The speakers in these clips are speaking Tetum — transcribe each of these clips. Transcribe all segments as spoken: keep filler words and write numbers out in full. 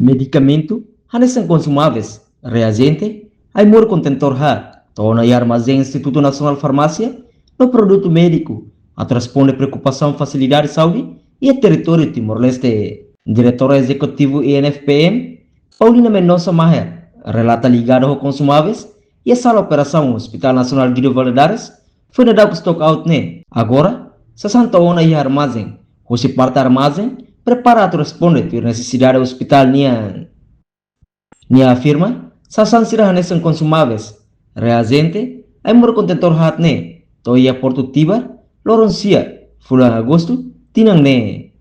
Medikamentu hanesan konsumáveis, reajente, ai-moruk kontentór haat to'o ona iha armazén Institutu Nasionál Farmásia no Produtu Médiku, atu responde preokupasaun fasilidade saúde iha territóriu Timor-Leste. Diretora Ezekutiva I N F P M, Paulina Mendonça Maher, relata ligadu ho konsumáveis iha sala operasaun Hospital Nasionál Guido Valadares, foin daudauk stock out ne'e agora sasán to'o ona iha armazén, husi parte armazén prepara atu responde tuir nesesidade ospitál nian. Nia afirma, sasán sira hanesan konsumáveis, reajente, ai-moruk kontentór haat ne'e to'o iha Portu Tibar loron sia, fulan Agostu tinan ne'e.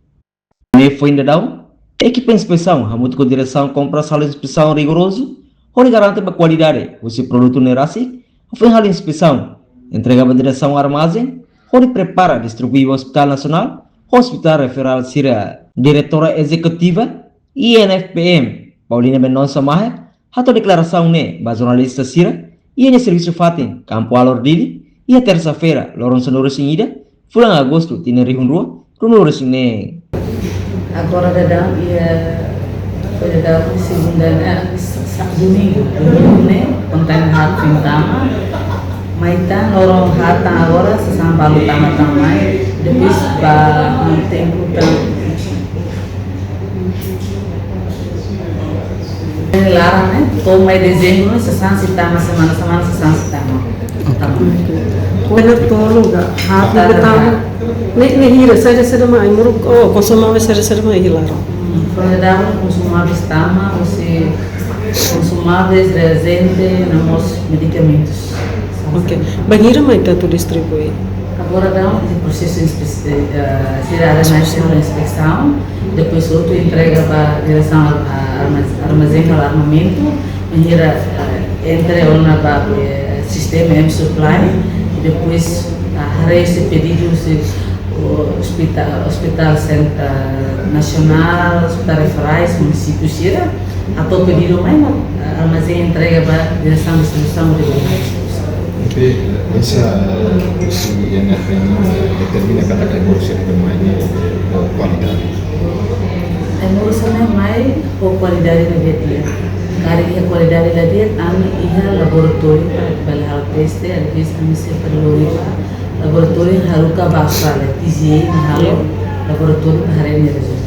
Ne'e foin daudaun, ekipa inspesaun hamutuk ho diresaun kompras halo inspesaun rigorozu hodi garante ba kualidade husi produtu ne'e rasik. Foin halo inspesaun, entrega ba diresaun armazén hodi prepara distribui ba Hospital Nasionál, Hospital Referál sira. Diretora Ezekutiva I N F P M, Paulina Mendonça Maher, hato'o deklarasaun ne'e ba jornalista sira iha nia servisu fatin Kampu Alor, Dili, iha tersa-feira, loron sanulu-resin-ida, fulan Agostu, tinan rihun rua ruanulu-resin-neen. Agora daudaun iha, foin daudaun segunda ne'e, sa-, sa-, domingu, domingu ne'e, konten haat foin tama, mai tan loron haat tan agora, sasán balu tama tan mai, depois ba, um, tempu tan. Ne'e laran ne'e, to'o mai dezembru ne'e, sasán sei tama, semana-semana sasán sei tama. Tama. Kuandu tolu ga, haat ne'e tama. Ne'e, ne'e hira, saida, saida mak ai-moruk, oh, konsumáveis saida, saida mak iha laran. Hmm, foin daudaun konsumáveis tama, husi konsumáveis, reajente, no mós medikamentus. Ok. Bainhira mak ita atu distribui? Agora daudaun iha prosesu inspe-, eh, sira realiza inspesaun, depois hotu entrega ba diresaun ar-, a-, armaz-, armazén no armamentu, bainhira, eh, entrega ona ba, eh, sistema M Supply, i depois, ah, haree husi pedidu husi, o, ospita-, ospitál sen-, ah, nasionál, ospitál referais, munisípiu sira, atu pedidu mai, no, ah, armazén entrega ba diresaun distribuisaun de Oke, esa, eh, si I N F P M, eh, determina katak ai-moruk sira ne'e mai, eh, ho kualidade. Ai-moruk sira ne'e mai ho kualidade ne'ebé di'ak. Karik iha kualidade la di'ak, ami iha laboratóriu para bele halo teste, às vezes ami sempre lori ba laboratóriu haruka ba Austrália, T G A, halo laboratóriu para haree nia rezultadu.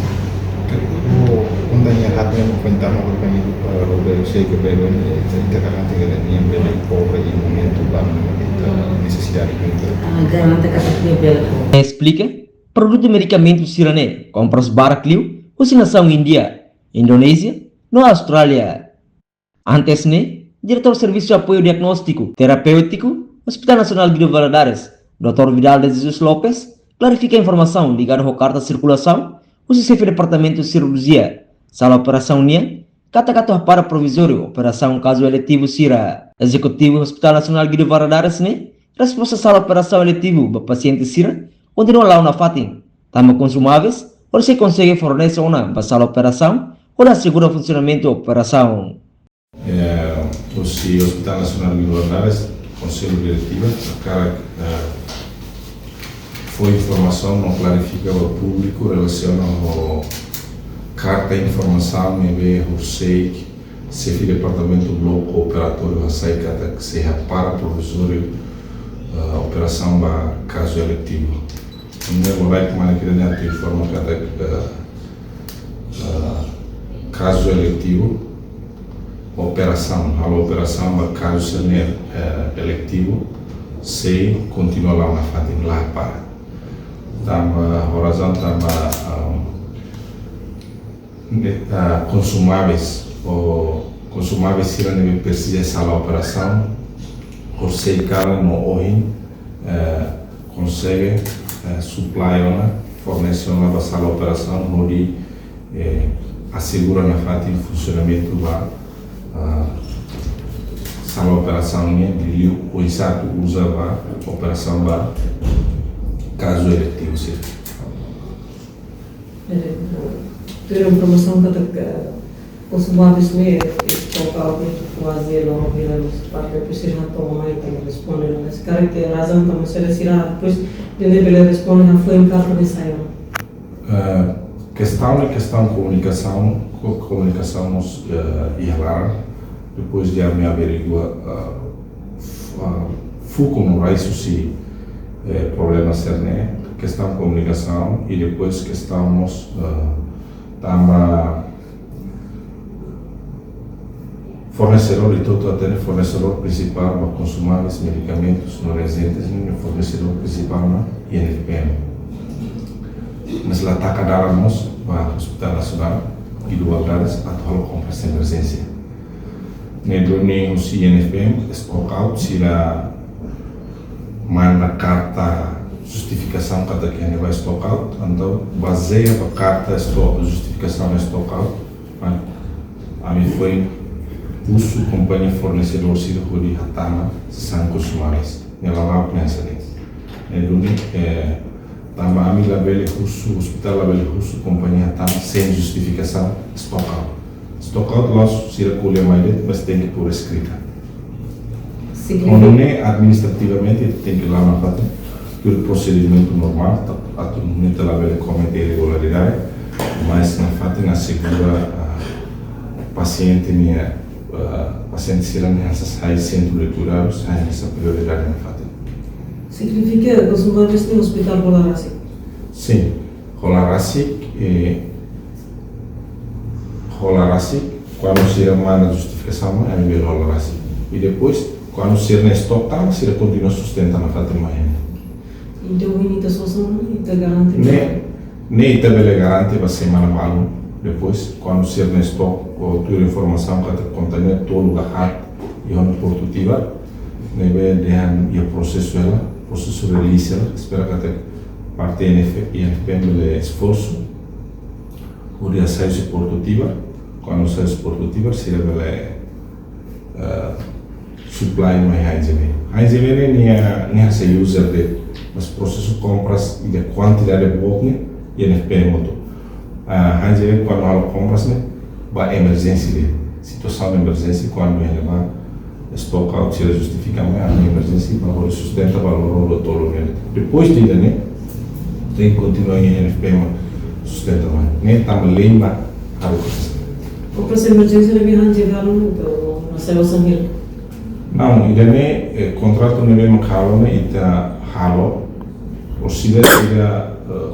Ko, konta nia hak ne'e foin tama, ko bani, eh, ko bani sei ke bani, eh, ita garante ke nia bele kobra iha momentu balu ne'ebé ita nesesidade ke ita. Ah, garante katak nia bele kobra. Esplika, produtu medikamentu sira-ne'e kompras barak liu husi nasaun Índia, Indonézia no Austrália. Antes ne'e, Diretór Servisu Apoiu Diagnóstiku Terapéutiku, Hospital Nasionál Guido Valadares, doutór Vidal de Jesus Lopes, klarifika informasaun ligadu ho karta sirkulasaun husi xefe Departamentu Sirurjia, sala operasaun nian, katak atu hapara provizóriu operasaun kazu eletivu sira. Ezekutivu Hospital Nasionál Guido Valadares ne'e responde sala operasaun eletivu ba pasiente sira kontinua la'o nafatin, tanba konsumáveis hodi sei konsege fornese ona ba sala operasaun hodi asegura funsionamentu operasaun. Eh, husi Hospital Nasionál Guido Valadares, Konsellu Diretiva hakarak, eh, fó informasaun no klarifika ba públiku relasiona ho karta informasaun ne'ebé horiseik xefe departamentu bloku operatóriu hasai katak sei hapara provizóriu, eh, operasaun ba kazu eletivu. Ne'e, bolaik mana kira ne'e atu informa katak, eh, eh, kazu eletivu, operasaun, halo operasaun ba kazu sira-ne'e, eh, eletivu, sei kontinua la'o nafatin, la para. Tanba, ho razaun tanba, um, ne-, ah, konsumáveis, ou konsumáveis sira ne'ebé presiza sala operasaun, horiseik kalan no ohin, eh, konsege, eh, supply ona, fornese ona ba sala operasaun, hodi, eh, asegura nafatin funsionamentu ba, ah, sala operasaun ne'e, liuliu oinsá atu uza ba operasaun ba kazu eletivu sira. Tuir informasaun katak konsumáveis ne'e, eh, toka o que fazer logo vira nos parte presiza toma mai para responde, mas karik razaun tanba sira sira, depois, de bele responde, não foi um carro de saia. Eh, kestaun ne'e kestaun komunikasaun Ko-, komunikasaun mós, eh, iha laran. Depois de ami averigua, ah, f-, ah, fuku no raiz husi, eh, problema sira-ne'e, kestaun komunikasaun i depois kestaun mós, ah, tanba fornesedór ita hotu hatene fornesedór prinsipál ba konsumáveis, medikamentus no reajentes, ne'e fornesedór prinsipál mak I N F P M. Mas la taka dalan mós ba Hospital Nasionál Guido Valadares atu halo kompras emerjénsia. Ne'e duni husi I N F P M, stock out, sira manda karta justifikasaun katak ne'e ba stock out, entaun bazeia ba karta sto-, justifikasaun stock out, ami foin husu kompañia fornesedór sira hodi hatama sasán konsumáveis. Ne'e lala'ok ne'e hanesan ne'e. Ne'e duni, eh, tanba ami labele husu, ospitál labele husu kompañia hatama sein justifikasaun stock out. Stock out la'ós sira ko'alia mai de'it, mas tenke por eskrita. Signifika? Ho nune'e administrativamente tenke la'o nafatin, tuir prosedimentu normál, ta-, atu nune'e ita labele komete irregularidade, mas nafatin asegura, ah, pasiente nia, ah, pasiente sira-ne'e hanesan sai sentru de kuidadus, sai hanesan prioridade nafatin. Signifika konsumáveis ne'e ospitál hola rasik? Sin, hola rasik, eh, hola rasik, kuandu sira manda justifikasaun, ami bele hola rasik. I depois, kuandu sira-nia stock tama, sira kontinua sustenta nafatin mai. Entaun, ohin ita sosa, ita garante? Ne'e, ne'e ita bele garante ba semana balu. Depois, kuandu sira-nia stock, ou tuir informasaun katak konteínor tolu ka haat iha ona Portu Tibar, ne'ebé dehan iha prosesu hela, prosesu release hela, espera katak parte I N F, I N F P M bele esforsu hodi hasai husi Portu Tibar, kuandu sai husi Portu Tibar, sira bele, eh, supply mai H N Z B. H N Z B ne'e nia, nia hanesan user de'it, mas prosesu kompras i de kuantidade boot ne'e, I N F P M hotu. Ah, H N Z B kuandu halo kompras ne'e, ba emerjénsia de'it. Situasaun emerjénsia, kuandu ne'ebá stock out, sira justifika mai, ami emerjénsia, para hodi sustenta ba loron rua tolu ne'e. Depois de ne'e, tenke kontinua I N F P M sustenta mai. Ne'e tanba lei mak halo kompras. Kompras emerjénsia ne'ebé H N Z B halo ne'e, entaun, na saiu osan hira? Não, ida-ne'e, eh, kontratu ne'ebé mak halo ne'e, ita halo, orsida sira, eh,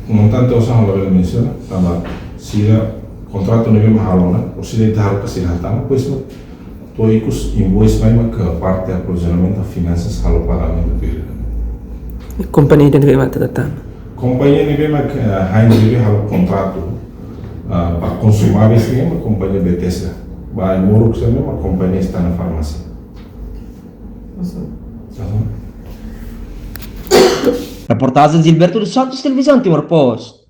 montante osan labele mensiona, tanba sira kontratu ne'ebé mak halo ne'e, orsida ita halo ka sira hatama, depois mak to'o ikus invoice mai mak parte aprovizionamentu finansas halo pagamentu tuir. Kompañia ida-ne'ebé mak ita hatama? Kompañia ne'ebé mak, eh, H N Z B halo kontratu, ah, ba konsumáveis ne'e mak kompañia Bethesda. Ba ai-moruk sira-ne'e mak kompañia Estana Farmásia. Aham. Reportajen Gilberto dos Santos, Televizaun Timor Post.